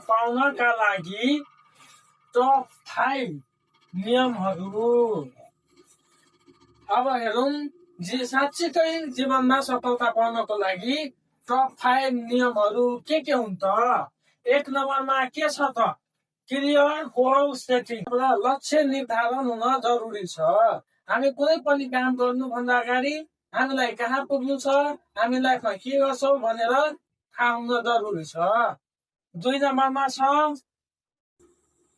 पाउनका लागि टप 5 नियमहरू। अब हेरौँ साँच्चीकै जीवनमा सफलता पाउनको लागि टप 5 नियमहरू के हुन् त। 1 नम्बरमा के छ त, क्लियर गोल सेटिङ र लक्ष्य निर्धारण हुन जरुरी छ। हामी कुनै पनि काम गर्नुभन्दा अगाडि हामीलाई कहाँ पुग्नु छ, हामी लाइफमा के गर्छौँ भनेर थाहा हुन जरुरी छ। 2 नम्बरमा छ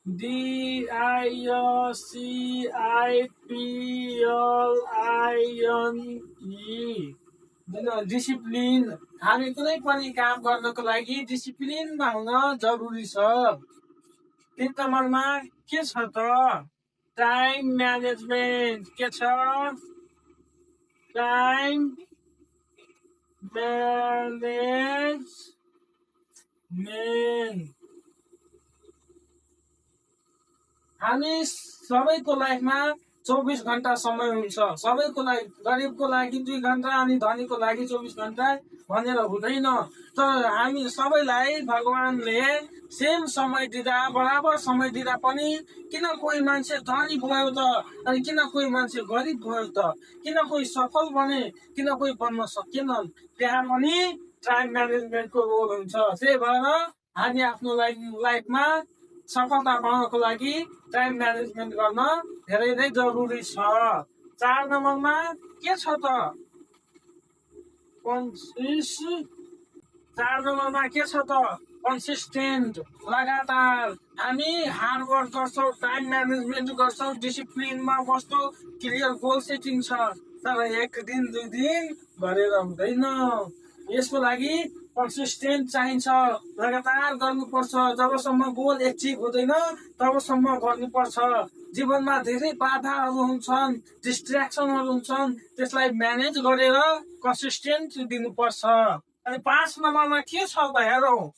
DISCIPLINE, डिसिप्लिन। हामी कुनै पनि काम गर्नको लागि डिसिप्लिनमा हुन जरुरी छ। 3 नम्बरमा के छ त, टाइम म्यानेजमेन्ट। के छ, टाइम म्यानेजमेन्ट। हामी सबैको लाइफमा 24 घण्टा समय हुन्छ। सबैको लागि, गरिबको लागि 2 घण्टा अनि धनीको लागि 24 घण्टा भनेर हुँदैन। तर हामी सबैलाई भगवानले सेम समय दिँदा, बराबर समय दिँदा पनि किन कोही मान्छे धनी भयो त अनि किन कोही मान्छे गरिब भयो त, किन कोही सफल बने किन कोही बन्न सकेनन्, त्यहाँ पनि टाइम म्यानेजमेन्टको रोल हुन्छ। त्यही भएर हामी आफ्नो लाइफमा सफलता पाउनको लागि टाइम म्यानेजमेन्ट गर्न धेरै नै जरुरी छ। 4 नम्बरमा के छ त, 4 नम्बरमा के छ त, कन्सिस्टेन्ट, लगातार। हामी हार्ड वर्क गर्छौँ, टाइम म्यानेजमेन्ट गर्छौँ, डिसिप्लिनमा बस्छौँ, क्लियर गोल सेटिङ छ, तर 1 दिन 2 दिन गरेर हुँदैन। यसको लागि कन्सिस्टेन्ट चाहिन्छ, लगातार गर्नुपर्छ। जबसम्म गोल एचिभ हुँदैन तबसम्म गर्नुपर्छ। जीवनमा धेरै बाधाहरू हुन्छन्, डिस्ट्र्याक्सनहरू हुन्छन्, त्यसलाई म्यानेज गरेर कन्सिस्टेन्ट दिनुपर्छ। अनि 5 नम्बरमा के छ त हेरौँ,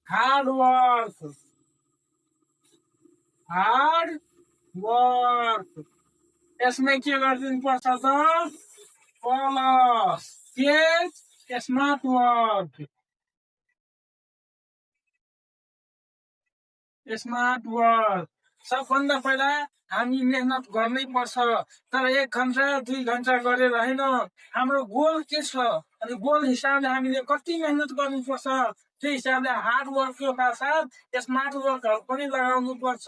हार्ड वर्क। यसमै के गरिदिनुपर्छ त, प्लस के, स्मार्ट वर्क। सबभन्दा पहिला हामी मेहनत गर्नै पर्छ, तर 1 घण्टा 2 घण्टा गरेर होइन। हाम्रो गोल के छ अनि गोल हिसाबले हामीले कति मेहनत गर्नुपर्छ, त्यही हिसाबले हार्ड वर्कको साथ स्मार्ट वर्कहरू पनि लगाउनु पर्छ,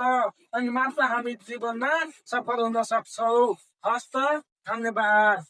अनि मात्र हामी जीवनमा सफल हुन सक्छौँ। हस्त, धन्यवाद।